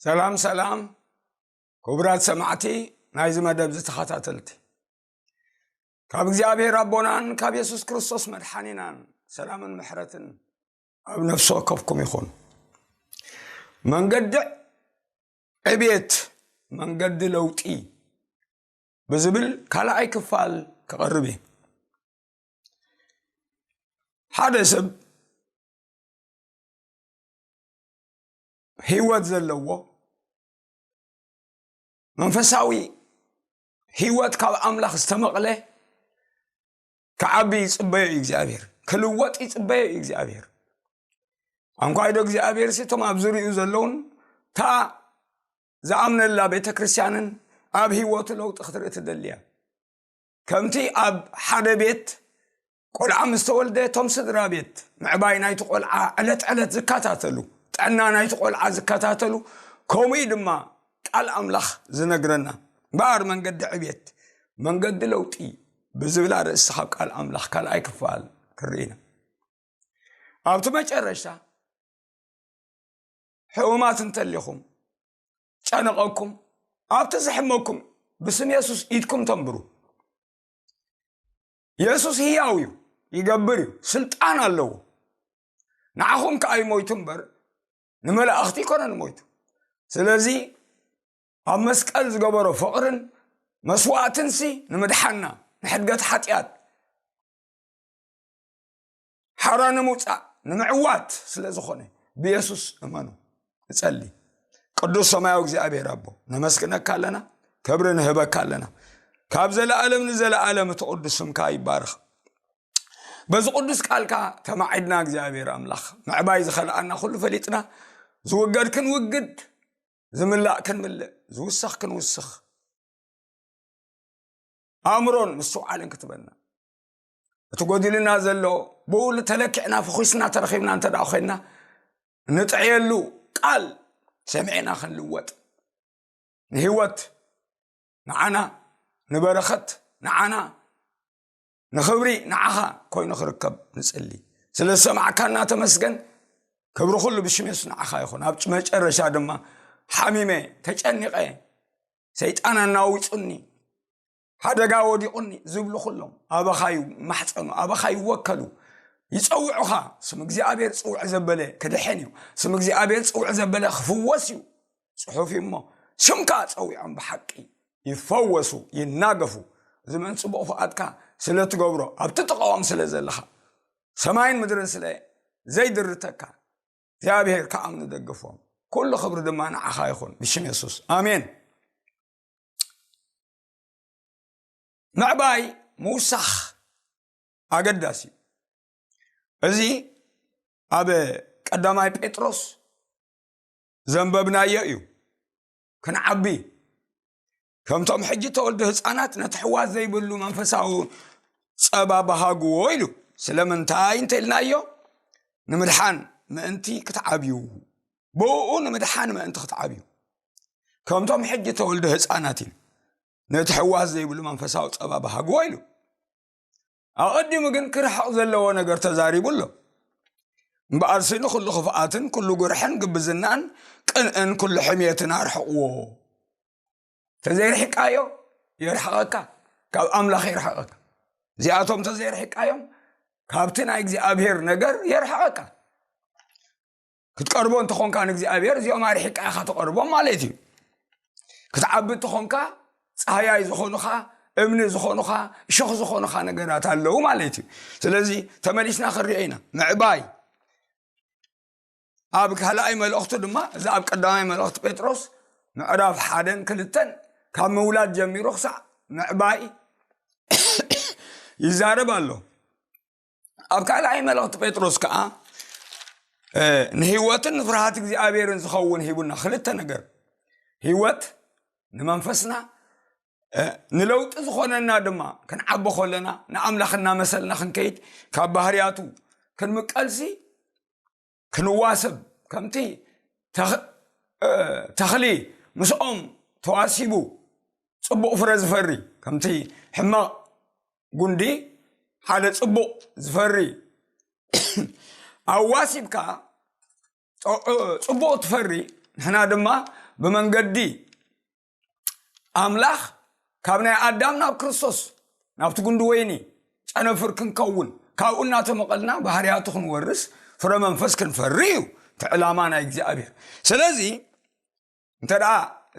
ሰላም ሰላም፣ ክቡራት ሰማዕቲ ናይዚ መደብ ዝተኸታተልቲ፣ ካብ እግዚኣብሔር ኣቦናን ካብ የሱስ ክርስቶስ መድሓኒናን ሰላምን ምሕረትን ኣብ ነፍሲ ወከፍኩም ይኹን። መንገዲ ዕቤት፣ መንገዲ ለውጢ ብዝብል ካልኣይ ክፋል ክቐርብ እየ። ሓደ ሰብ ህይወት ዘለዎ፣ መንፈሳዊ ህይወት ካብ ኣምላኽ ዝተመቕለ ክዓቢ ይጽበዮ እዩ እግዚኣብሔር፣ ክልወጥ ይጽበዮ እዩ እግዚኣብሔር። ኣንኳይዶ እግዚኣብሔር ሲ እቶም ኣብ ዙሪኡ ዘለውን እታ ዝኣምነላ ቤተ ክርስቲያንን ኣብ ህይወቱ ለውጢ ክትርኢ ትደልያ። ከምቲ ኣብ ሓደ ቤት ቆልዓ ምስ ተወልደ እቶም ስድራ ቤት ምዕባይ ናይቲ ቆልዓ ዕለት ዕለት ዝከታተሉ፣ ጥዕና ናይቲ ቆልዓ ዝከታተሉ፣ ከምኡ እዩ ድማ ቃል ኣምላኽ ዝነግረና። እምበኣር መንገዲ ዕቤት፣ መንገዲ ለውጢ ብዝብል ኣርእስቲ ካብ ቃል ኣምላኽ ካልኣይ ክፋል ክርኢ ኢና። ኣብቲ መጨረሻ ሕሙማት እንተሊኹም፣ ጨነቐኩም፣ ኣብቲ ዝሕመኩም ብስም የሱስ ኢድኩም ተንብሩ። የሱስ ህያው እዩ፣ ይገብር እዩ፣ ስልጣን ኣለዎ። ንዓኹም ከኣ እዩ ሞይቱ እምበር ንመላእኽቲ ኣይኮነን ሞይቱ። ስለዚ ኣብ መስቀል ዝገበሮ ፍቕርን መስዋእትንሲ ንምድሓና፣ ንሕድገት ሓጢኣት፣ ሓራ ንምውጻእ፣ ንምዕዋት ስለ ዝኾነ ብየሱስ እመኑ። ንጸሊ። ቅዱስ ሰማያዊ እግዚኣብሔር ኣቦ፣ ነመስግነካ ኣለና፣ ክብሪ ንህበካ ኣለና። ካብ ዘለኣለም ንዘለኣለም እቲ ቅዱስ ስምካ ይባረኽ። በዚ ቅዱስ ቃልካ ተማዒድና እግዚኣብሔር ኣምላኽ፣ ምዕባይ ዝኸልኣና ኩሉ ፈሊጥና፣ ዝውገድ ክንውግድ፣ ዝምላእ ክንምልእ፣ ዝውሰኽ ክንውስኽ፣ ኣእምሮን ምስትውዓልን ክትበና፣ እቲ ጎዲልና ዘሎ ብኡ ተለኪዕና፣ ፈኹስና፣ ተረኺብና እንተ ደኣ ኮይንና፣ ንጥዕየሉ ቃል ሰሚዕና ክንልወጥ፣ ንህይወት ንዓና፣ ንበረኸት ንዓና፣ ንኽብሪ ንዓኻ ኮይኑ ክርከብ ንጽሊ። ስለ ዝሰማዕካና ተመስገን። ክብሪ ኩሉ ብሽም የሱስ ንዓኻ ይኹን። ኣብ መጨረሻ ድማ ሓሚመ፣ ተጨኒቐ፣ ሰይጣን ኣናዊጹኒ፣ ሓደጋ ወዲቑኒ ዝብሉ ኩሎም ኣባኻ ይማሕጸኑ፣ ኣባኻ ይወከሉ፣ ይጸውዑኻ። ስም እግዚኣብሔር ጽውዕ ዘበለ ክድሕን እዩ። ስም እግዚኣብሔር ጽውዕ ዘበለ ክፍወስ እዩ። ጽሑፍ እዩ እሞ፣ ስምካ ጸዊዖም ብሓቂ ይፈወሱ፣ ይናገፉ። እዚ ምእንቲ ጽቡቕ ፍቓድካ ስለ ትገብሮ፣ ኣብቲ ጥቓኦም ስለ ዘለኻ፣ ሰማይን ምድርን ስለ ዘይድርተካ፣ እግዚኣብሔር ክኣምኑ ደግፎም። ኩሉ ክብሪ ድማ ንዓኻ ይኹን፣ ብሽም የሱስ። ኣሜን። ምዕባይ ምውሳኽ ኣገዳሲ እዩ። እዚ ኣብ ቀዳማይ ጴጥሮስ ዘንበብናዮ እዩ። ክንዓቢ፣ ከምቶም ሕጂ ተወልዱ ህፃናት ነቲ ሕዋስ ዘይብሉ መንፈሳዊ ጸባ በሃግዎ ኢሉ። ስለምንታይ እንተ ኢልናዮ፣ ንምድሓን ምእንቲ ክትዓብዩ፣ ብኡ ንምድሓን ምእንቲ ክትዓብዩ፣ ከምቶም ሕጂ ተወልዱ ህፃናት ኢሉ። ነቲ ሕዋስ ዘይብሉ መንፈሳዊ ጸባ በሃግዎ ኢሉ። ኣቐዲሙ ግን ክርሕቕ ዘለዎ ነገር ተዛሪቡ ኣሎ። እምበኣርሲ ንኹሉ ክፍኣትን ኩሉ ጉርሕን ግብዝናን ቅንእን ኩሉ ሕምየትን ኣርሕቕዎ። ተዘይርሒቃዮ የርሕቐካ፣ ካብ ኣምላኽ የርሕቐካ። እዚኣቶም ተዘይርሒቃዮም ካብቲ ናይ እግዚኣብሔር ነገር የርሕቐካ። ክትቀርቦ እንተኾንካ ንእግዚኣብሔር፣ እዚኦም ኣርሒቃ ኢኻ ትቐርቦም ማለት እዩ። ክትዓቢ እንተኾንካ፣ ጻህያይ ዝኾኑኻ፣ እምኒ ዝኾኑኻ፣ እሾኽ ዝኾኑኻ ነገራት ኣለዉ ማለት እዩ። ስለዚ ተመሊስና ክንሪኦ ኢና። ምዕባይ ኣብ ካልኣይ መልእኽቱ ድማ፣ እዚ ኣብ ቀዳማይ መልእኽቲ ጴጥሮስ ምዕራፍ ሓደን ክልተን፣ ካብ ምውላድ ጀሚሩ ክሳዕ ምዕባይ ይዛረብ ኣሎ። ኣብ ካልኣይ መልእኽቲ ጴጥሮስ ከኣ፣ እ፣ ንህይወትን ንፍርሃት እግዚኣብሔርን ዝኸውን ሂቡና ክልተ ነገር። ህይወት ንመንፈስና፣ እ፣ ንለውጢ ዝኾነና ድማ፣ ክንዓቢ ከለና ንኣምላኽ እናመሰልና ክንከይድ፣ ካብ ባህርያቱ ክንምቀልሲ፣ ክንዋሰብ፣ ከምቲ ተኽ-፣ እ፣ ተኽሊ ምስኦም ተዋሲቡ ጽቡቕ ፍረ ዝፈሪ፣ ከምቲ ሕማቕ ጉንዲ ሓደ ጽቡቕ ዝፈሪ ኣዋሲብካ፣ ጸ-፣ እ፣ ጽቡቕ ትፈሪ፣ ንሕና ድማ ብመንገዲ ኣምላኽ ካብ ናይ ኣዳም ናብ ክርስቶስ፣ ናብቲ ጉንዲ ወይኒ ጨነፍር ክንከውን፣ ካብኡ እናተመቐልና ባህርያቱ ክንወርስ፣ ፍረ መንፈስ ክንፈሪ እዩ እቲ ዕላማ ናይ እግዚኣብሔር። ስለዚ እንተ ደኣ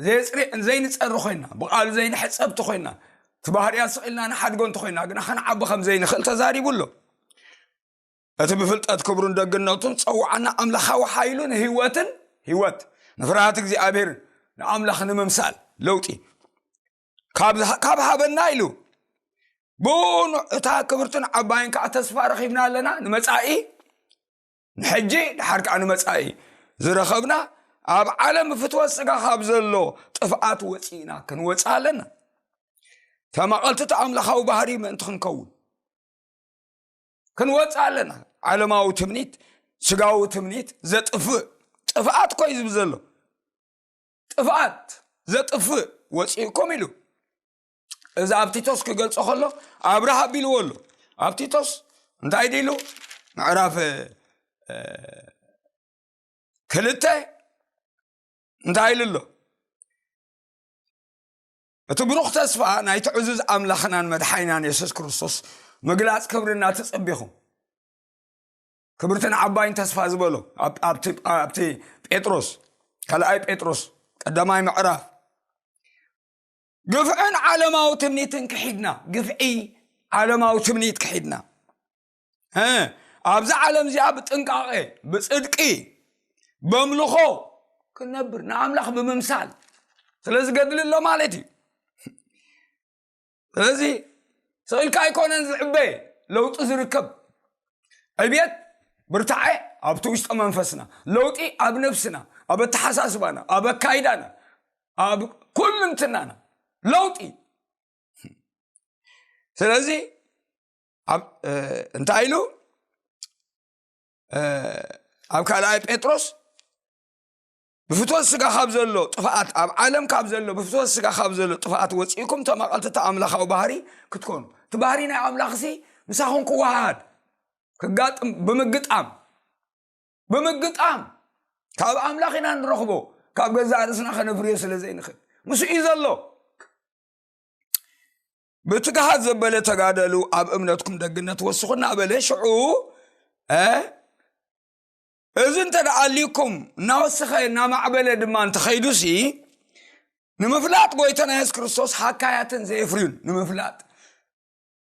ዘየጽሪ-፣ ዘይንጸሪ ኮይና፣ ብቓሉ ዘይንሕጸብቲ ኮይና፣ እቲ ባህርያት ስቕ ኢልና ንሓድጎ እንተ ኮይና ግና፣ ክንዓቢ ከም ዘይንኽእል ተዛሪቡ ኣሎ። እቲ ብፍልጠት ክብሩን ደግነቱን ጸውዓና ኣምላኻዊ ሓይሉ ንህይወትን፣ ህይወት፣ ንፍርሃት እግዚኣብሔርን ንኣምላኽ ንምምሳል ለውጢ ካብ ዝሃ-፣ ካብ ሃበና ኢሉ፣ ብኡ ን-፣ እታ ክብርትን ዓባይን ከኣ ተስፋ ረኺብና ኣለና። ንመጻኢ፣ ንሕጂ፣ ድሓር ከኣ ንመጻኢ ዝረኸብና፣ ኣብ ዓለም ብፍትወት ስጋ ካብ ዘሎ ጥፍኣት ወጺእና ክንወጽእ ኣለና። ተማቐልቲ እቲ ኣምላኻዊ ባህሪ ምእንቲ ክንከውን ክንወጽእ ኣለና። ዓለማዊ ትምኒት፣ ስጋዊ ትምኒት ዘጥፍእ ጥፍኣት እኮ እዩ ዝብል ዘሎ። ጥፍኣት ዘጥፍእ ወጺእኩም ኢሉ። እዚ ኣብ ቲቶስ ክገልጾ ከሎ ኣብርሃ ኣቢልዎ ኣሎ። ኣብ ቲቶስ እንታይ ድኢሉ? ምዕራፍ፣ እ፣ ክልተ እንታይ ኢሉ ኣሎ? እቲ ብሩኽ ተስፋ ናይቲ ዕዙዝ ኣምላኽናን መድሓኒናን የሱስ ክርስቶስ ምግላጽ ክብሪ እናተጸቢኹም፣ ክብርትን ዓባይን ተስፋ ዝበሎ ኣብ-፣ ኣብቲ፣ ኣብቲ ጴጥሮስ፣ ካልኣይ ጴጥሮስ ቀዳማይ ምዕራፍ፣ ግፍዕን ዓለማዊ ትምኒትን ክሒድና፣ ግፍዒ ዓለማዊ ትምኒት ክሒድና፣ እ፣ ኣብዛ ዓለም እዚኣ ብጥንቃቄ፣ ብጽድቂ፣ በምልኾ ክንነብር፣ ንኣምላኽ ብምምሳል ስለ ዝገድል ኣሎ ማለት እዩ። ስለዚ ስቕ ኢልካ ኣይኮነን ዝዕበ ለውጢ ዝርከብ። ዕብየት፣ ብርታዐ ኣብቲ ውሽጢ መንፈስና፣ ለውጢ ኣብ ነብስና፣ ኣብ ኣተሓሳስባና፣ ኣብ ኣካይዳና፣ ኣብ ኩልንትናና ለውጢ። ስለዚ ኣብ፣ እ፣ እንታይ ኢሉ? እ፣ ኣብ ካልኣይ ጴጥሮስ፣ "ብፍትወት ስጋ ካብ ዘሎ ጥፍኣት፣ ኣብ ዓለም ካብ ዘሎ ብፍትወት ስጋ ካብ ዘሎ ጥፍኣት ወጺእኩም ተማቐልቲ እቲ ኣምላኻዊ ባህሪ ክትኮኑ።" እቲ ባህሪ ናይ ኣምላኽሲ ምሳኹም ክወሃሃድ፣ ክጋጥም፣ ብምግጣም፣ ብምግጣም ካብ ኣምላኽ ኢና ንረኽቦ። ካብ ገዛእ ርእስና ከነፍርዮ ስለ ዘይንኽእል፣ ምስኡ እዩ ዘሎ። "ብትግሃት ዘበለ ተጋደሉ፣ ኣብ እምነትኩም ደግነት ወስኹ" እናበለ ሽዑ፣ እ፣ እዚ እንተ ደኣ ኣልዩኩም እናወሰኸ እናማዕበለ ድማ እንተኸይዱሲ፣ ንምፍላጥ ጎይታና የሱስ ክርስቶስ ሃካያትን ዘየፍርዩን ንምፍላጥ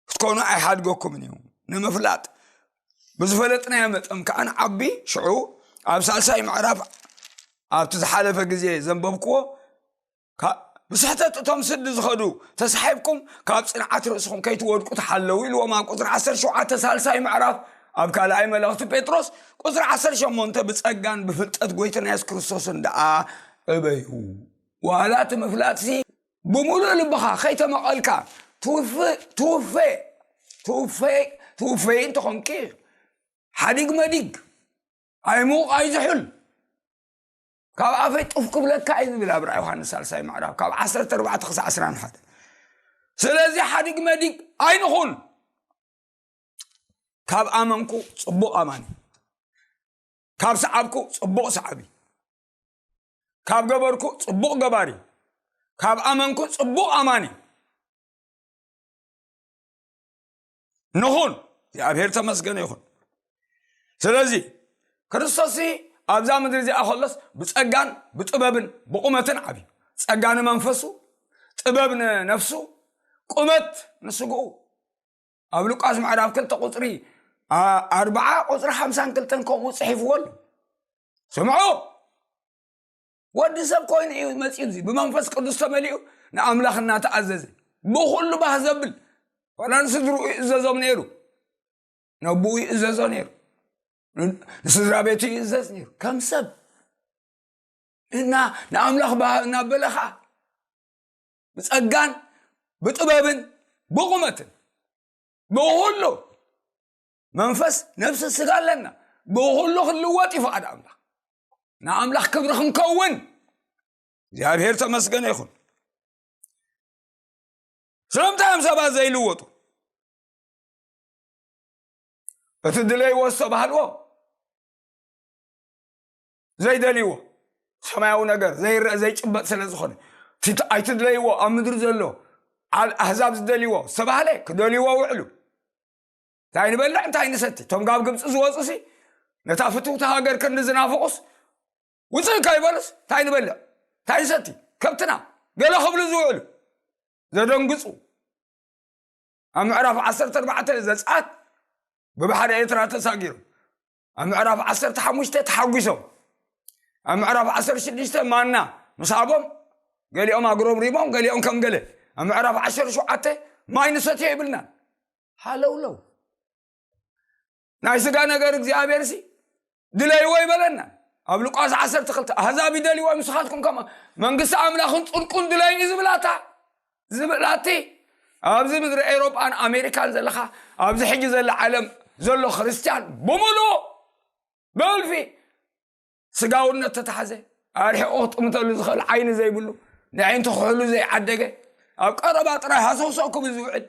ክትኮኑ ኣይሓድገኩምን እዩ። ንምፍላጥ ብዝፈለጥናዮ መጠን ከኣ ንዓቢ። ሽዑ ኣብ ሳልሳይ ምዕራፍ ኣብቲ ዝሓለፈ ግዜ ዘንበብክዎ፣ ካ-፣ ብስሕተት እቶም ስዲ ዝኸዱ ተሳሒብኩም ካብ ጽንዓት ርእስኹም ከይትወድቁ ተሓለዉ ኢልዎም ኣብ ቁጽሪ ዓሰርተ ሸውዓተ ሳልሳይ ምዕራፍ ኣብ ካልኣይ መልእኽቲ ጴጥሮስ። ቁጽሪ ዓሰርተ ሸሞንተ ብጸጋን ብፍልጠት ጎይታና የሱስ ክርስቶስን ደኣ ዕበዩ። ዋላ እቲ ምፍላጥሲ ብምሉእ ልብኻ ከይተመቐልካ ትውፍ-፣ ትውፌ፣ ትውፌ፣ ትውፌ እንተኾንኪ ሓዲግ መዲግ ኣይሙቕ ኣይዝሑል ካብ ኣፈይ ጡፍ ክብለካ እዩ ዝብል ኣብ ራእይ ዮሃንስ ሳልሳይ ምዕራፍ ካብ ዓሰርተ ኣርባዕተ ክሳዕ ዕስራን ሓደ። ስለዚ ሓዲግ መዲግ ኣይንኹን። ካብ ኣመንኩ ጽቡቕ ኣማኒ፣ ካብ ሰዓብኩ ጽቡቕ ሰዓቢ፣ ካብ ገበርኩ ጽቡቕ ገባሪ፣ ካብ ኣመንኩ ጽቡቕ ኣማኒ ንኹን። እግዚኣብሔር ተመስገነ ይኹን። ስለዚ ክርስቶስ ኣብዛ ምድሪ እዚኣ ከሎስ ብጸጋን ብጥበብን ብቁመትን ዓብዩ። ጸጋ ንመንፈሱ፣ ጥበብ ንነፍሱ፣ ቁመት ንስግኡ። ኣብ ሉቃስ ምዕራፍ ክልተ ቁጽሪ፣ ኣ-፣ ኣርብዓ ቁጽሪ ሓምሳን ክልተን ከምኡ ጽሒፍዎ ኣሎ። ስምዑ! ወዲ ሰብ ኮይኑ እዩ መጺኡ፣ እዚ ብመንፈስ ቅዱስ ተመሊኡ ንኣምላኽ እናተኣዘዘ፣ ብኹሉ ባህ ዘብል፣ ዋላ ንስድርኡ ይእዘዞም ነይሩ፣ ነቦኡ ይእዘዞ ነይሩ፣ ን-፣ ንስድራ ቤቱ ይእዘዝ ነይሩ። ከም ሰብ እና ንኣምላኽ ባህ እናበለ ኸዓ ብጸጋን ብጥበብን ብቑመትን ብኹሉ መንፈስ፣ ነፍሲ፣ ስጋ ኣለና። ብኹሉ ክንልወጥ እዩ ፍቓድ ኣምላኽ። ንኣምላኽ ክብሪ ክንከውን እግዚኣብሔር ተመስገነ ይኹን። ስለምንታይ እዮም ሰባት ዘይልወጡ? እቲ ድለይዎ ዝተባህልዎ ዘይደልይዎ፣ ሰማያዊ ነገር ዘይረአ ዘይጭበጥ ስለ ዝኾነ፣ እቲ ኣይትድለይዎ፣ ኣብ ምድሪ ዘሎ፣ ዓ- ኣህዛብ ዝደልይዎ ዝተባህለ ክደልይዎ ውዕሉ። እንታይ ንበልዕ እንታይ ንሰቲ? እቶም ካብ ግብፂ ዝወፁሲ፣ ነታ ፍትውቲ ሃገር ክንዲ ዝናፍቑስ፣ ውፅእ ከይበሉስ እንታይ ንበልዕ እንታይ ንሰቲ? ከብትና ገለ ክብሉ ዝውዕሉ፣ ዘደንግፁ። ኣብ ምዕራፍ ዓሰርተ ኣርባዕተ ዘፀኣት ብባሕሪ ኤርትራ ተሳጊሮም፣ ኣብ ምዕራፍ ዓሰርተ ሓሙሽተ ተሓጒሶም፣ ኣብ ምዕራፍ ዓሰርተ ሽዱሽተ ማና ምሳቦም፣ ገሊኦም ኣግሮምሪሞም፣ ገሊኦም ከም ገለ፣ ኣብ ምዕራፍ ዓሰርተ ሸውዓተ ማይ ንሰትዮ ይብልናን። ሃለውለው። ናይ ስጋ ነገር እግዚኣብሔር ሲ ድለይዎ ይበለና። ኣብ ሉቃስ ዓሰርተ ክልተ ኣህዛብ ይደልይዎ፣ ንስኻትኩም ከማ መንግስቲ ኣምላኽን ጽድቁን ድለዩ እዩ ዝብላታ፣ ዝብላቲ። ኣብዚ ምድሪ ኤሮጳን ኣሜሪካን ዘለኻ፣ ኣብዚ ሕጂ ዘለ ዓለም ዘሎ ክርስትያን ብምሉኡ ብእልፊ ስጋውነት ተታሕዘ፣ ኣርሒቑ ክጥምተሉ ዝኽእል ዓይኒ ዘይብሉ፣ ንዕንቱ ክሕሉ ዘይዓደገ፣ ኣብ ቀረባ ጥራይ ሃሰውሰው ክብል ዝውዕል፣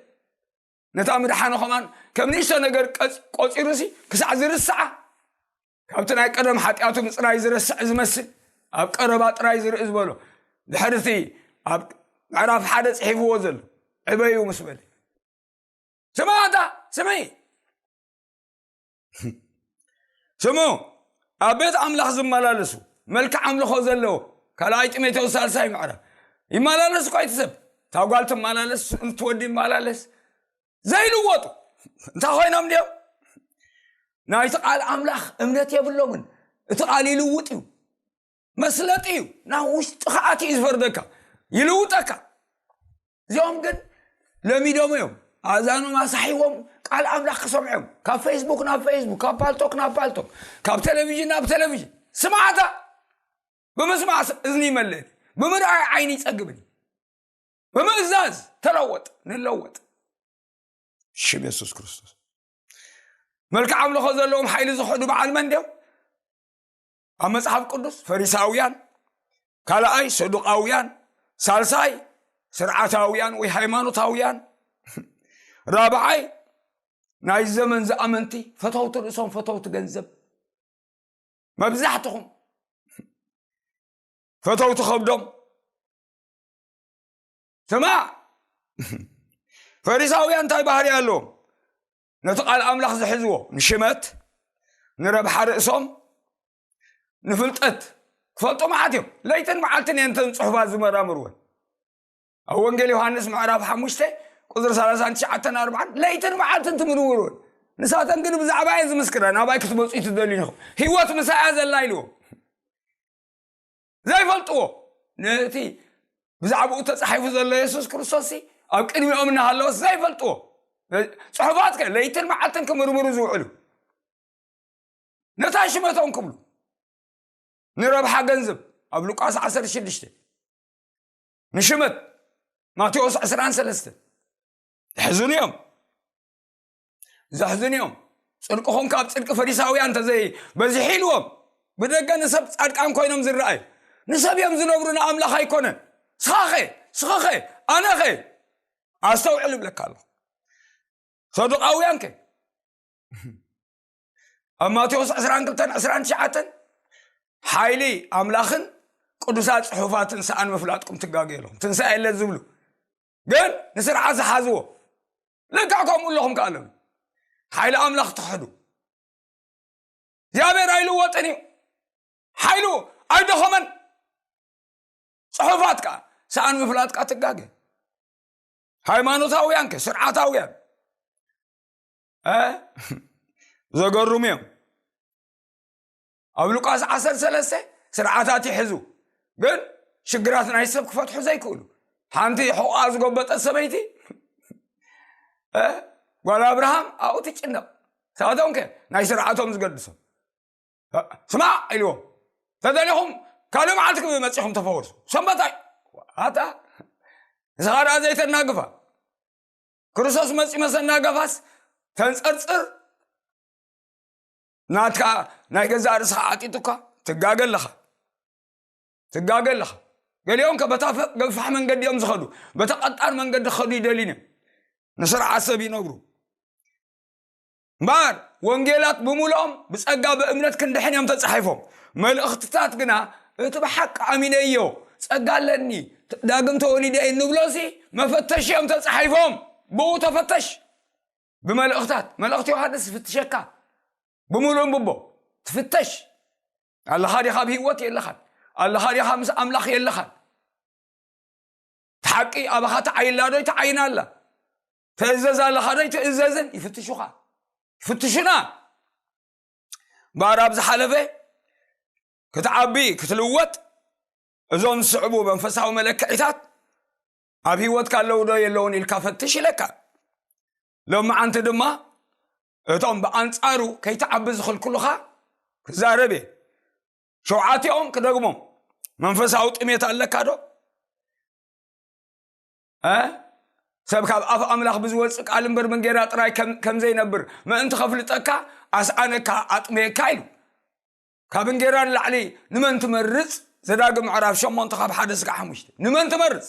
ነታ ምድሓኑ ከማን ከም ንእሽቶ ነገር ቀጽ- ቆጺሩሲ ክሳዕ ዝርስዓ፣ ካብቲ ናይ ቀደም ሓጢኣቱ ምጽራይ ዝረስዕ ዝመስል፣ ኣብ ቀረባ ጥራይ ዝርኢ ዝበሎ፣ ድሕርቲ ኣብ ምዕራፍ ሓደ ጽሒፍዎ ዘሎ ዕበዩ ምስ በለ፣ ስማዕታ ስምዒ ስሙ ኣብ ቤት ኣምላኽ ዝመላለሱ፣ መልክዕ ኣምልኾ ዘለዎ፣ ካልኣይ ጢሞቴዎስ ሳልሳይ ምዕራፍ፣ ይመላለስ እኳ እቲ ሰብ፣ እታ ጓል ትመላለስ፣ እቲ ወዲ ይመላለስ፣ ዘይልወጡ እንታይ ኮይኖም ድዮም? ናይቲ ቃል ኣምላኽ እምነት የብሎምን። እቲ ቃል ይልውጥ እዩ፣ መስለጢ እዩ፣ ናብ ውሽጢ ከኣት እዩ ዝፈርደካ፣ ይልውጠካ። እዚኦም ግን ለሚዶም እዮም፣ ኣእዛኖም ኣሳሒዎም ቃል ኣምላኽ ክሰምዑ እዮም። ካብ ፌስቡክ ናብ ፌስቡክ፣ ካብ ፓልቶክ ናብ ፓልቶክ፣ ካብ ቴሌቪዥን ናብ ቴሌቪዥን። ስማዕታ ብምስማዕ እዝኒ ይመልእን፣ ብምርኣይ ዓይኒ ይጸግብን፣ ብምእዛዝ ተለወጥ ንለወጥ። ሽም የሱስ ክርስቶስ። መልክዕ ኣምልኾ ዘለዎም ሓይሊ ዝኸዱ በዓል መን ድዮም? ኣብ መጽሓፍ ቅዱስ ፈሪሳውያን፣ ካልኣይ ሰዱቃውያን፣ ሳልሳይ ስርዓታውያን ወይ ሃይማኖታውያን፣ ራብዓይ ናይ ዘመን ዝኣመንቲ፣ ፈተውቲ ርእሶም፣ ፈተውቲ ገንዘብ። መብዛሕትኹም ፈተውቲ ከብዶም። ስማዕ፣ ፈሪሳውያን እንታይ ባህሪ ኣለዎም? ነቲ ቃል ኣምላኽ ዝሕዝዎ ንሽመት፣ ንረብሓ ርእሶም፣ ንፍልጠት ክፈልጡ መዓት እዮም። ለይትን መዓልትን እየን እተን ጽሑፋት ዝመራምርወን። ኣብ ወንጌል ዮሃንስ ምዕራፍ ሓሙሽተ ቁጽሪ ሰላሳን ትሽዓተን ኣርባዓን ለይትን መዓልትን ትምርምርወን። ንሳተን ግን ብዛዕባ እየን ዝምስክራ፣ ናባይ ክትመጹ እዩ ትደልዩ ኢኹም፣ ህይወት ምሳይ እያ ዘላ ኢልዎም። ዘይፈልጥዎ፣ ነቲ ብዛዕባኡ ተጻሒፉ ዘሎ የሱስ ክርስቶስ ሲ ኣብ ቅድሚኦም እናሃለወስ ዘይፈልጥዎ ጽሑፋት ከ ለይትን መዓልትን ክምርምሩ ዝውዕሉ፣ ነታ ሽመቶም ክብሉ፣ ንረብሓ ገንዘብ ኣብ ሉቃስ ዓሰርተ ሽዱሽተ፣ ንሽመት ማቴዎስ ዕስራን ሰለስተን። ዘሕዝኑ እዮም፣ ዘሕዝኑ እዮም። ጽድቅኹም ካብ ጽድቂ ፈሪሳውያን እንተዘይ በዚሑ ኢልዎም፣ ብደገ ንሰብ ጻድቃን ኮይኖም ዝረኣዩ፣ ንሰብ እዮም ዝነብሩ፣ ንኣምላኽ ኣይኮነን። ስኻኸ፣ ስኻኸ፣ ኣነኸ? ኣስተውዕል እብለካ ኣለኹ። ሰዱቃውያን ከ? ኣብ ማቴዎስ ዕስራን ክልተን ዕስራን ትሽዓተን ሓይሊ ኣምላኽን ቅዱሳት ጽሑፋትን ሰኣን ምፍላጥኩም ትጋገ ኣለኹም። ትንሳኤ የለ ዝብሉ ግን ንስርዓት ዝሓዝዎ ልክዕ ከምኡ ኣለኹም ከኣለም። ሓይሊ ኣምላኽ ትኽሕዱ። እግዚኣብሔር ኣይልወጥን እዩ። ሓይሉ ኣይደኸመን። ጽሑፋት ከኣ ሰኣን ምፍላጥ ከኣ ትጋገ። ሃይማኖታውያን ከ ስርዓታውያን፣ እ? ዘገርሙ እዮም። ኣብ ሉቃስ ዓሰርተ ሰለስተ ስርዓታት ይሕዙ፣ ግን ሽግራት ናይ ሰብ ክፈትሑ ዘይክእሉ። ሓንቲ ሕቑኣ ዝጎበጠት ሰበይቲ፣ እ? ጓል ኣብርሃም ኣብኡ ትጭነቕ። ንሳቶም ከ ናይ ስርዓቶም ዝገድሶም። ስማዕ ኢልዎም፣ ተደሊኹም ካልእ መዓልቲ ክብ መጺኹም ተፈወሱ። ሰንበት ኣይ-፣ ኣታ ንስኻ ደኣ ዘይተናግፋ። ክርስቶስ መጺኡ መሰናገፋስ ተንጸርጽር፣ ናትካ ናይ ገዛእ ርእስኻ ዓጢጡካ ትጋገ ኣለኻ። ትጋገ ኣለኻ። ገሊኦም ከ በታ ፈ-፣ ገፋሕ መንገዲ እዮም ዝኸዱ። በታ ቀጣን መንገዲ ክኸዱ ይደልዩ እዮም። ንስርዓት ሰብ ይነግሩ። እምበኣር ወንጌላት ብምሉኦም ብጸጋ ብእምነት ክንድሕን እዮም ተጻሒፎም። መልእኽትታት ግና እቲ ብሓቂ ኣሚነዮ፣ ጸጋ ኣለኒ፣ ዳግም ተወሊደ እየ እንብሎ ሲ መፈተሽ እዮም ተጻሒፎም። ብኡ ተፈተሽ። ብመልእኽታት፣ መልእኽቲ ዮሃንስ ይፍትሸካ። ብምሉእን ብቦ ትፍተሽ። ኣለኻ ዲኻ ኣብ ህይወት የለኻን? ኣለኻ ዲኻ ምስ ኣምላኽ የለኻን? እቲ ሓቂ ኣባኻ ተዓይላ ዶ ይተዓይና ኣላ? ትእዘዝ ኣለኻ ዶ ይትእዘዝን? ይፍትሹኻ። ይፍትሹና። እምበኣር ኣብ ዝሓለፈ ክትዓቢ፣ ክትልወጥ፣ እዞም ዝስዕቡ መንፈሳዊ መለክዒታት ኣብ ህይወትካ ኣለዉ ዶ የለውን ኢልካ ፈትሽ ኢለካ። ሎማዓንቲ ድማ እቶም ብኣንጻሩ ከይትዓቢ ዝኽልክሉኻ ክዛረብ እየ። ሸውዓቲኦም ክደግሞም። መንፈሳዊ ጥሜት ኣለካ ዶ? እ? ሰብ ካብ ኣፍ ኣምላኽ ብዝወጽእ ቃል እምበር ብእንጌራ ጥራይ ከም-፣ ከም ዘይነብር ምእንቲ ከፍልጠካ ኣስኣነካ፣ ኣጥመየካ ኢሉ። ካብ እንጌራ ንላዕሊ ንመን ትመርጽ? ዘዳግም ምዕራፍ ሸሞንተ ካብ ሓደ እስካብ ሓሙሽተ። ንመን ትመርጽ?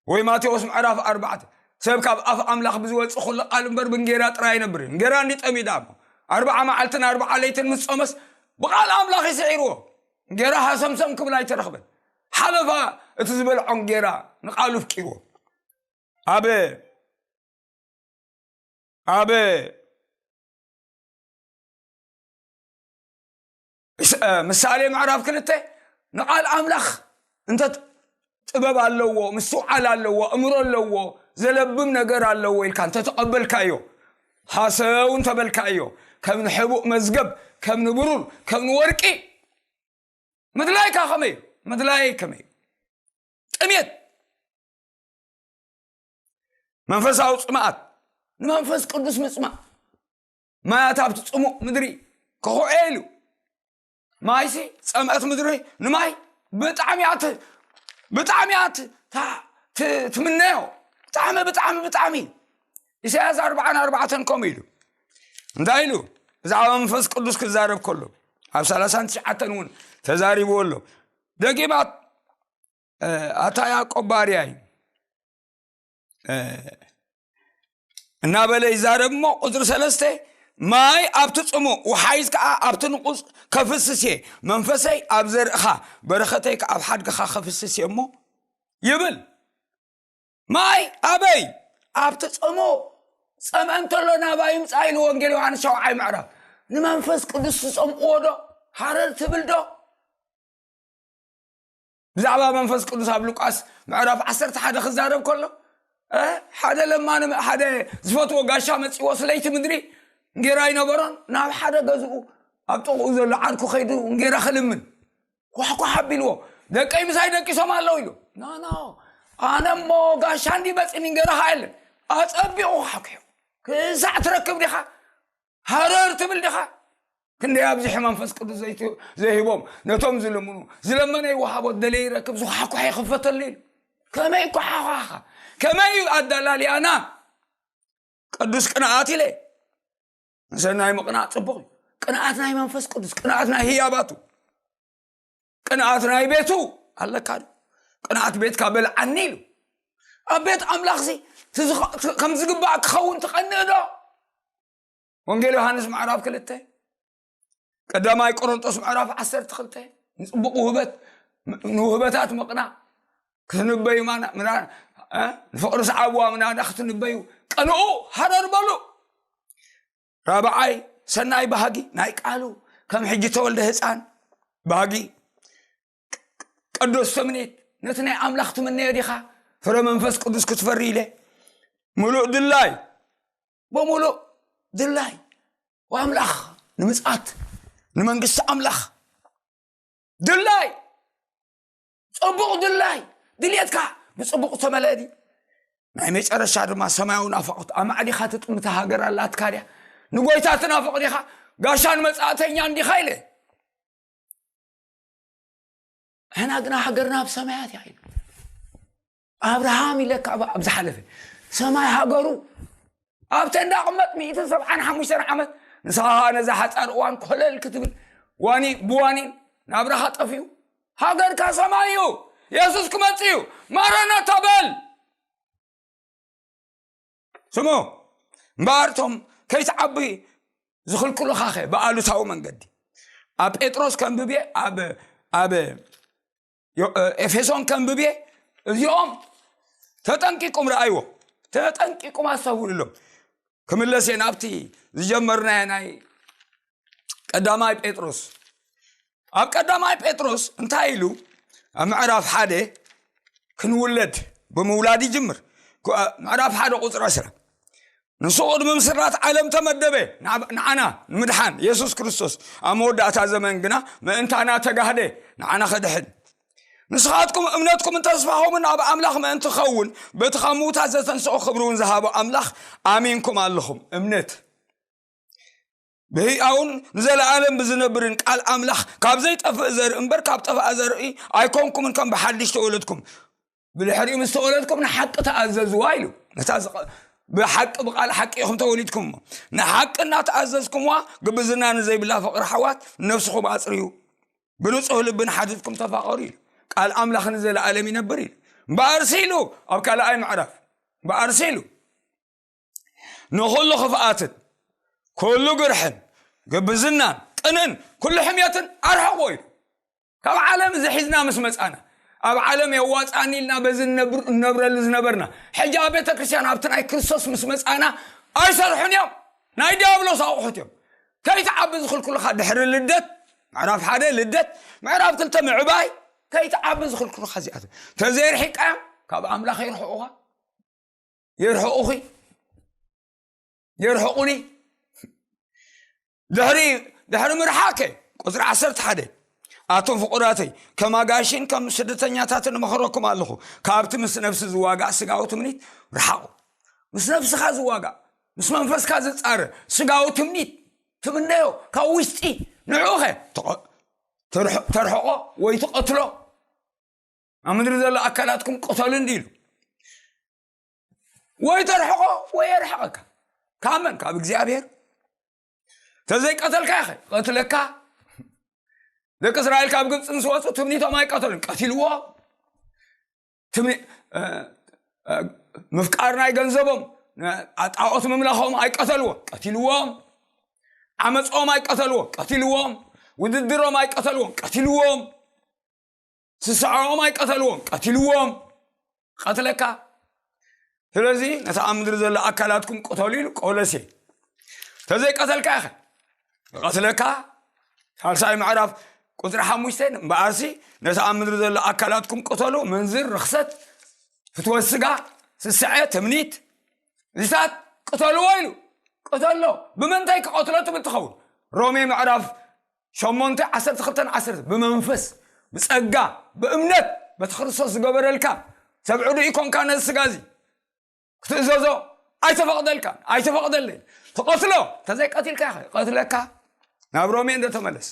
ወይ ማቴዎስ ምዕራፍ ኣርባዕተ፣ ሰብ ካብ ኣፍ ኣምላኽ ብዝወጽእ ኩሉ ቃል እምበር ብእንጌራ ጥራይ ኣይነብርን። እንጌራ እንዲ ጠሚዳ እሞ ኣርብዓ መዓልትን ኣርብዓ ለይትን ምስ ጾመስ ብቓል ኣምላኽ እዩ ስዒርዎ። እንጌራ ሃሰምሰም ክብል ኣይተረኽበን። ሓለፋ እቲ ዝበልዖ እንጌራ ንቓሉ ኣፍቂርዎ። ኣብ ኣብ እስ-፣ እ፣ ምሳሌ ምዕራፍ ክልተ ንቓል ኣምላኽ እንተ ጥ-፣ ጥበብ ኣለዎ፣ ምስትውዓል ኣለዎ፣ እምሮ ኣለዎ፣ ዘለብም ነገር ኣለዎ ኢልካ እንተ ተቐበልካዮ፣ ሃሰው እንተ በልካዮ፣ ከም ንሕቡእ መዝገብ፣ ከም ንብሩር፣ ከም ንወርቂ ምድላይካ ከመይ እዩ? ምድላይ ከመይ እዩ? ጥሜት፣ መንፈሳዊ ጽምኣት፣ ንመንፈስ ቅዱስ ምጽማእ። ማያት ኣብቲ ጽሙእ ምድሪ ክኹዕ ኢሉ። ማይሲ ጸምአት ምድሪ ንማይ ብጣዕሚ እያ ት-፣ ብጣዕሚ እያ ት-፣ ታ-፣ ት-፣ ትምነዮ። ብጣዕሚ፣ ብጣዕሚ፣ ብጣዕሚ። ኢሳያስ ኣርብዓን ኣርባዕተን ከምኡ ኢሉ። እንታይ ኢሉ? ብዛዕባ መንፈስ ቅዱስ ክዛረብ ከሎ፣ ኣብ ሰላሳን ትሽዓተን እውን ተዛሪብዎ ኣሎ። ደጊማት፣ እ፣ ኣታ ያዕቆብ ባርያይ፣ እ፣ እናበለ ይዛረብ እሞ፣ ቁጽሪ ሰለስተ፣ ማይ ኣብቲ ጽሙእ፣ ወሓይዝ ከኣ ኣብቲ ንቑጽ ከፍስስ እየ፣ መንፈሰይ ኣብ ዘርእኻ፣ በረኸተይ ከኣ ኣብ ሓድግኻ ከፍስስ እየ እሞ ይብል። ማይ ኣበይ? ኣብቲ ጽሙእ። ጸምአ እንተሎ ናባይ ይምጻእ ኢሉ ወንጌል ዮሃንስ ሻውዓይ ምዕራፍ። ንመንፈስ ቅዱስ ትጸምእዎ ዶ? ሃረር ትብል ዶ? ብዛዕባ መንፈስ ቅዱስ ኣብ ሉቃስ ምዕራፍ ዓሰርተ ሓደ ክዛረብ ከሎ፣ እ፣ ሓደ ለማኒ፣ ሓደ ዝፈትዎ ጋሻ መጺዎ ስለይቲ ምድሪ እንጌራ ኣይነበሮን፣ ናብ ሓደ ገዝኡ ኣብ ጥቕኡ ዘሎ ዓርኩ ከይዱ እንጌራ ክልምን። ኳሕኳሕ ኣቢልዎ፣ "ደቀይ ምሳይ ደቂሶም ኣለዉ" ኢሉ። "ኖ፣ ኖ፣ ኣነ እሞ ጋሻ እንዲ መጺኒ እንጌራ ኸዓ የለን።" ኣጸቢቑ ኳሕኲሑ። "ክሳዕ ትረክብ ዲኻ? ሃረር ትብል ዲኻ?" ክንደይ ኣብዚሑ መንፈስ ቅዱስ ዘይት-፣ ዘይህቦም ነቶም ዝልምኑ። "ዝለመነ ይወሃቦ፣ ዝደለየ ይረክብ፣ ዝኳሕኳሕ ይኽፈተሉ" ኢሉ። ከመይ ይኳሓኳኻ? ከመይ እዩ ኣዳላልያና? ቅዱስ ቅንኣት ኢለ። ንሰናይ ምቕናእ ጽቡቕ እዩ። ቅንኣት ናይ መንፈስ ቅዱስ፣ ቅንኣት ናይ ህያባቱ፣ ቅንኣት ናይ ቤቱ ኣለካ ዶ? ቅንኣት ቤትካ በልዓኒ ኢሉ። ኣብ ቤት ኣምላኽሲ እቲ ዝኸ-፣ እቲ ከም ዝግባእ ክኸውን ትቐንእ ዶ? ወንጌል ዮሃንስ ምዕራፍ ክልተ፣ ቀዳማይ ቆሮንጦስ ምዕራፍ ዓሰርተ ክልተ፣ ንጽቡቕ ውህበት፣ ንውህበታት ምቕናእ ክትንበዩ ማና-፣ ምና-፣ እ? ንፍቕሪ ሰዓብዋ ምናዳ ክትንበዩ ቀንኡ፣ ሃረር በሉ። ራብዓይ፣ ሰናይ ባህጊ ናይ ቃሉ፣ ከም ሕጂ ተወልደ ህፃን ባህጊ፣ ቅዱስ ትምኒት፣ ነቲ ናይ ኣምላኽ ትምነዮ ዲኻ? ፍረ መንፈስ ቅዱስ ክትፈሪ ኢለ፣ ምሉእ ድላይ፣ ብምሉእ ድላይ፣ ወኣምላኽ ንምጽኣት፣ ንመንግስቲ ኣምላኽ ድላይ፣ ጽቡቕ ድላይ፣ ድልየትካ ብጽቡቕ ዝተመልአ ድዩ? ናይ መጨረሻ ድማ ሰማያዊ ናፍቖት፣ ኣማዕዲኻ ትጥምታ ሃገር ኣላትካ ድያ? ንጎይታ ትናፍቕ ዲኻ? ጋሻን መጻእተኛን ዲኻ ኢለ። ሕና ግና ሃገርና ኣብ ሰማያት እያ ኢሉ። ኣብርሃም ኢለካ ኣብ፣ ኣብ ዝሓለፈ ሰማይ ሃገሩ ኣብ ተንዳ ቅመጥ ሚእትን ሰብዓን ሓሙሽተን ዓመት ንስኻ ነዛ ሓጻር እዋን ኮለል ክትብል ዋኒ-፣ ብዋኒን ናብራኻ ጠፊኡ። ሃገርካ ሰማይ እዩ። የሱስ ክመጽእ እዩ። ማራናታ በል። ስሙ እምበኣር እቶም ከይትዓቢ ዝኽልክሉኻኸ ብኣሉታዊ መንገዲ? ኣብ ጴጥሮስ ከንብብ እየ፣ ኣብ ኣብ ዮ- እ፣ ኤፌሶን ከንብብ እየ። እዚኦም ተጠንቂቁም ረኣይዎ፣ ተጠንቂቁም ኣስተውልሎም። ክምለስ እየ ናብቲ ዝጀመርናዮ ናይ ቀዳማይ ጴጥሮስ። ኣብ ቀዳማይ ጴጥሮስ እንታይ ኢሉ? ኣብ ምዕራፍ ሓደ ክንውለድ ብምውላድ ይጅምር። ኩ- ምዕራፍ ሓደ ቁፅሪ ዕስራ፣ ንሱ ቅድሚ ምስራት ዓለም ተመደበ፣ ንዓብ- ንዓና ንምድሓን። የሱስ ክርስቶስ ኣብ መወዳእታ ዘመን ግና ምእንታና ተጋህደ፣ ንዓና ከድሕን። ንስኻትኩም እምነትኩም ተስፋኹምን ኣብ ኣምላኽ ምእንቲ ኸውን፣ በቲ ካብ ምዉታት ዘተንስኦ ክብሪ እውን ዝሃቦ ኣምላኽ ኣሚንኩም ኣለኹም። እምነት ብህያውን ንዘለኣለም ብዝነብርን ቃል ኣምላኽ፣ ካብ ዘይጠፍእ ዘርኢ እምበር ካብ ጠፍኣ ዘርኢ ኣይኮንኩምን፣ ከም ብሓድሽ ተወለድኩም። ብድሕሪኡ ምስ ተወለድኩም ንሓቂ ተኣዘዝዋ ኢሉ። ነታ ዝቐ- ብሓቂ ብቓል ሓቂ ኢኹም ተወሊድኩም እሞ፣ ንሓቂ እናተኣዘዝኩምዋ፣ ግብዝና ንዘይብላ ፍቕሪ ሓዋት ነፍስኹም ኣጽርዩ፣ ብንጹህ ልቢ ንሓትትኩም ተፋቐሩ ኢሉ። ቃል ኣምላኽ ንዘለኣለም ይነብር ኢሉ። እምበኣርሲ ኢሉ ኣብ ካልኣይ ምዕራፍ፣ እምበኣርሲ ኢሉ ንኹሉ ክፍኣትን ኩሉ ግርሕን ግብዝናን ቅንን ኩሉ ሕምየትን ኣርሕቑ ኢሉ። ካብ ዓለም እዚ ሒዝና ምስ መጻና፣ ኣብ ዓለም የዋጻኒ ኢልና በዚ ንነብር- ንነብረሉ ዝነበርና፣ ሕጂ ኣብ ቤተ ክርስቲያን ኣብቲ ናይ ክርስቶስ ምስ መጻና ኣይሰርሑን እዮም። ናይ ዲያብሎስ ኣቑሑት እዮም። ከይትዓቢ ዝኽልክሉኻ ድሕሪ ልደት፣ ምዕራፍ ሓደ ልደት፣ ምዕራፍ ክልተ ምዕባይ፣ ከይትዓቢ ዝኽልክሉኻ እዚኣቶም። ተዘይርሒቃዮም ካብ ኣምላኽ የርሕቑኻ፣ የርሕቑኺ፣ የርሕቑኒ። ድሕሪ ድሕሪ ምርሓቀ፣ ቁፅሪ ዓሰርተ ሓደ፣ ኣቶም ፍቑራተይ፣ ከም ኣጋይሽን ከም ስደተኛታትን እመኽረኩም ኣለኹ፣ ካብቲ ምስ ነፍሲ ዝዋጋእ ስጋዊ ትምኒት ርሓቑ። ምስ ነፍስኻ ዝዋጋእ፣ ምስ መንፈስካ ዝጻረር ስጋዊ ትምኒት ትምነዮ፣ ካብ ውሽጢ ንዕኡኸ ትቐ- ተርሕ- ተርሕቆ ወይ ትቐትሎ። ኣብ ምድሪ ዘሎ ኣካላትኩም ቅተሉ እንዲ ኢሉ፣ ወይ ተርሕቆ ወይ የርሕቐካ። ካብ መን? ካብ እግዚኣብሔር። ተዘይቀተልካ ኢኸ ቀትለካ። ደቂ እስራኤል ካብ ግብፂ ምስ ወፁ ትምኒቶም ኣይቀተሉን፣ ቀቲልዎም። ትምኒ- እ- እ- ምፍቃር ናይ ገንዘቦም፣ ጣዖት ምምላኾም ኣይቀተልዎም፣ ቀቲልዎም። ዓመፆም ኣይቀተልዎም፣ ቀቲልዎም። ውድድሮም ኣይቀተልዎም፣ ቀቲልዎም። ስስዖም ኣይቀተልዎም፣ ቀቲልዎም። ቀትለካ። ስለዚ ነቲ ኣብ ምድሪ ዘሎ ኣካላትኩም ቅተሉ ኢሉ ቆሎሴ። ተዘይቀተልካ ኢኸ ቀትለካ። ሳልሳይ ምዕራፍ ቁፅሪ ሓሙሽተ፣ እምበኣርሲ ነቲ ኣብ ምድሪ ዘሎ ኣካላትኩም ቅተሉ፣ ምንዝር፣ ርኽሰት፣ ፍትወት ስጋ፣ ስስዐ፣ ትምኒት፣ እዚታት ቅተልዎ ኢሉ። ቅተሎ። ብመንታይ ክቐትሎ ትብል ትኸውን? ሮሜ ምዕራፍ ሸሞንተ ዓሰርተ ክልተን ዓሰርተ፣ ብመንፈስ ብጸጋ ብእምነት በቲ ክርስቶስ ዝገበረልካ ሰብ ዕዱእ ይኮንካ። ነዚ ስጋ እዚ ክትእዘዞ ኣይተፈቕደልካን፣ ኣይተፈቕደለይ። ትቐትሎ። ተዘይቀቲልካ ኢኸ ቀትለካ። ናብ ሮሜ እንደ ተመለስ፣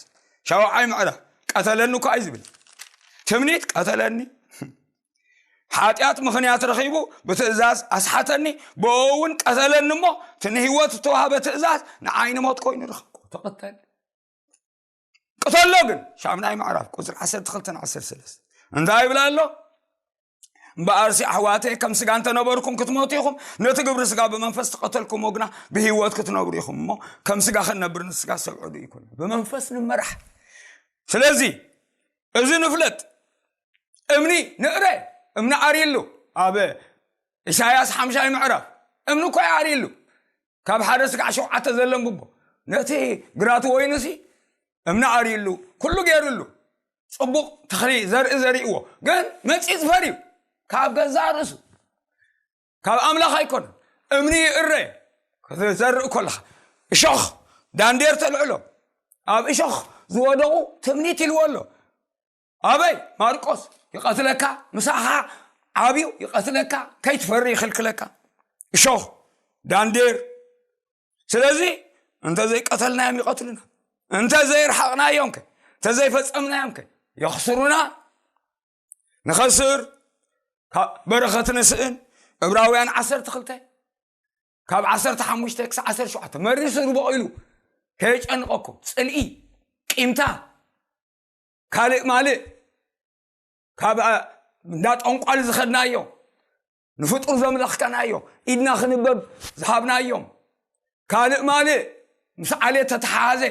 ሻውዓይ ምዕራፍ፣ ቀተለኒ እኮ እዩ ዝብል። ትምኒት ቀተለኒ። ሓጢኣት ምኽንያት ረኺቡ ብትእዛዝ ኣስሓተኒ፣ ብኡ እውን ቀተለኒ እሞ እቲ ንህይወት ዝተዋህበ ትእዛዝ ንዓይ ንሞት ኮይኑ ረኸብኩ። ተቐተል። ቅተሎ ግን፣ ሻምናይ ምዕራፍ ቁፅሪ ዓሰርተ ክልተን ዓሰርተ ሰለስተን እንታይ ይብል ኣሎ? እምበኣርሲ ኣሕዋተይ፣ ከም ስጋ እንተነበርኩም ክትሞቱ ኢኹም፣ ነቲ ግብሪ ስጋ ብመንፈስ ተቐተልኩሞ ግና ብህይወት ክትነብሩ ኢኹም እሞ፣ ከም ስጋ ክንነብር ንስጋ ሰብ ዕዱእ ይኩን። ብመንፈስ ንመራሕ። ስለዚ እዚ ንፍለጥ። እምኒ ንእረ፣ እምኒ ዓርዩ ኣሎ። ኣብ ኢሳያስ ሓምሻይ ምዕራፍ እምኒ እኮ እዩ ዓርዩ ኣሎ። ካብ ሓደ ስጋዕ ሸውዓተ ዘሎ እንብቦ። ነቲ ግራት ወይኑ ሲ እምኒ ዓርዩ ኣሎ፣ ኩሉ ገይሩ ኣሎ። ጽቡቕ ተኽሊ ዘርኢ ዘሪእዎ፣ ግን መጺጽፈር እዩ ካብ ገዛእ ርእሱ። ካብ ኣምላኽ ኣይኮነን። እምኒ ይእረ ክትዘርእ ከለኻ፣ እሾኽ ዳንዴር ተልዕሎ። ኣብ እሾኽ ዝወደቑ ትምኒት ኢልዎ ኣሎ። ኣበይ? ማርቆስ ይቐትለካ፣ ምሳኻ ዓብዩ ይቐትለካ፣ ከይትፈሪ ይኽልክለካ። እሾኽ ዳንዴር። ስለዚ እንተ ዘይቀተልናዮም ይቐትሉና፣ እንተ ዘይርሓቕናዮም ከ፣ እንተ ዘይፈጸምናዮም ከ የኽስሩና። ንኸስር፣ ካብ በረኸት ንስእን። ዕብራውያን ዓሰርተ ክልተ ካብ ዓሰርተ ሓሙሽተ ክሳብ ዓሰርተ ሸውዓተ መሪር ስሩ በቒሉ ከየጨንቐኩም፣ ጽልኢ፣ ቂምታ፣ ካልእ ማልእ፣ ካብ፣ እ፣ እንዳ ጠንቋል ዝኸድናዮ፣ ንፍጡር ዘምለኽከናዮ፣ ኢድና ክንበብ ዝሃብናዮም፣ ካልእ ማልእ ምስ ዓሌት ተተሓሓዘ፣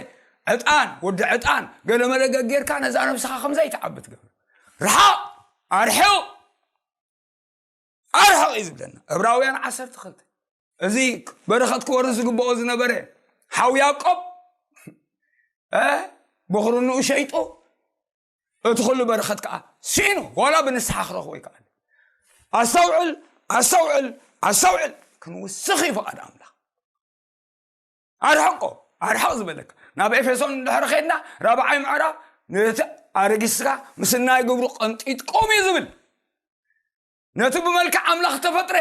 ዕጣን፣ ወዲ ዕጣን፣ ገለ መለ ገጌርካ ነዛ ነብስኻ ከም ዘይትዓቢ ትገብር። ርሓቕ፣ ኣርሕቕ፣ ኣርሕቕ እዩ ዝብለና። ዕብራውያን ዓሰርተ ክልተ። እዚ በረኸት ክወርስ ዝግብኦ ዝነበረ ሓው ያዕቆብ፣ እ፣ ብኽርንኡ ሸይጡ፣ እቲ ኩሉ በረኸት ከኣ ስኢኑ፣ ዋላ ብንስሓ ክረኽቦ ይከኣል። ኣስተውዕል፣ ኣስተውዕል፣ ኣስተውዕል። ክንውስኽ እዩ ፍቓድ ኣምላኽ። ኣርሕቆ፣ ኣርሕቕ ዝበለካ። ናብ ኤፌሶን እንድሕር ኸድና፣ ራብዓይ ምዕራፍ፣ ነቲ ኣረጊት ስጋ ምስ ናይ ግብሩ ቀንጢጥኩም እዩ ዝብል። ነቲ ብመልክዕ ኣምላኽ ተፈጥረ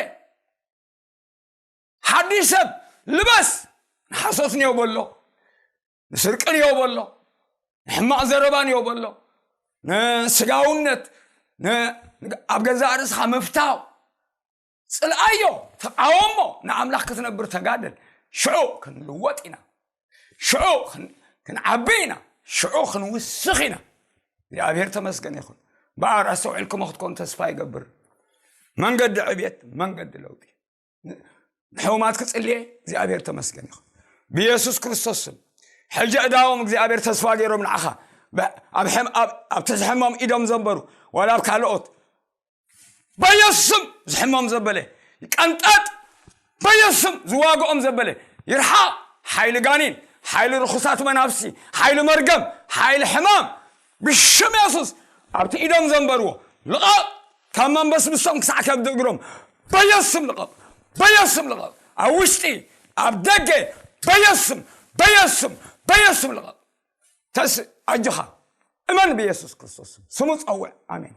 ሓድሽ ሰብ ልበስ። ንሓሶት ንዮ በሎ፣ ንስርቂ ንዮ በሎ፣ ንሕማቕ ዘረባ ንዮ በሎ፣ ንስጋውነት፣ ን-፣ ኣብ ገዛእ ርእስኻ ምፍታው፣ ጽልኣዮ፣ ተቃወሞ፣ ንኣምላኽ ክትነብር ተጋደል። ሽዑ ክንልወጥ ኢና። ሽዑ ክን-፣ ክንዓቢ ኢና። ሽዑ ክንውስኽ ኢና። እግዚኣብሔር ተመስገን ይኹን። በኣር ኣስተውዒልኩሞ ክትኮኑ ተስፋ ይገብር። መንገዲ ዕብየት፣ መንገዲ ለውጢ። ንሕሙማት ክጽልየ እግዚኣብሔር ተመስገን ይኹን። ብየሱስ ክርስቶስ ስም፣ ሕጂ ዕዳዎም እግዚኣብሔር ተስፋ ገይሮም ንዓኻ፣ ብ-፣ ኣብ ሕም-፣ ኣብ-፣ ኣብቲ ዝሕሞም ኢዶም ዘንበሩ፣ ዋላ ኣብ ካልኦት፣ በየሱስ ስም ዝሕሞም ዘበለ ይቀንጠጥ። በየሱስ ስም ዝዋግኦም ዘበለ ይርሓቕ። ሓይሊ ጋኔን፣ ሓይሊ ርኹሳት መናፍሲ፣ ሓይሊ መርገም፣ ሓይሊ ሕማም፣ ብሽም የሱስ ኣብቲ ኢዶም ዘንበርዎ ልቐቕ። ካብ መንበስ ብሶም ክሳዕ ከብዲ እግሮም በየሱስ ስም ልቐቕ። በየሱስ ስም ልቐቕ። ኣብ ውሽጢ፣ ኣብ ደገ፣ በየሱስ ስም፣ በየሱስ ስም፣ በየሱስ ስም ልቐቕ። ተስ-፣ ኣጆኻ፣ እመን ብየሱስ ክርስቶስ ስም። ስሙ ጸውዕ። ኣሜን።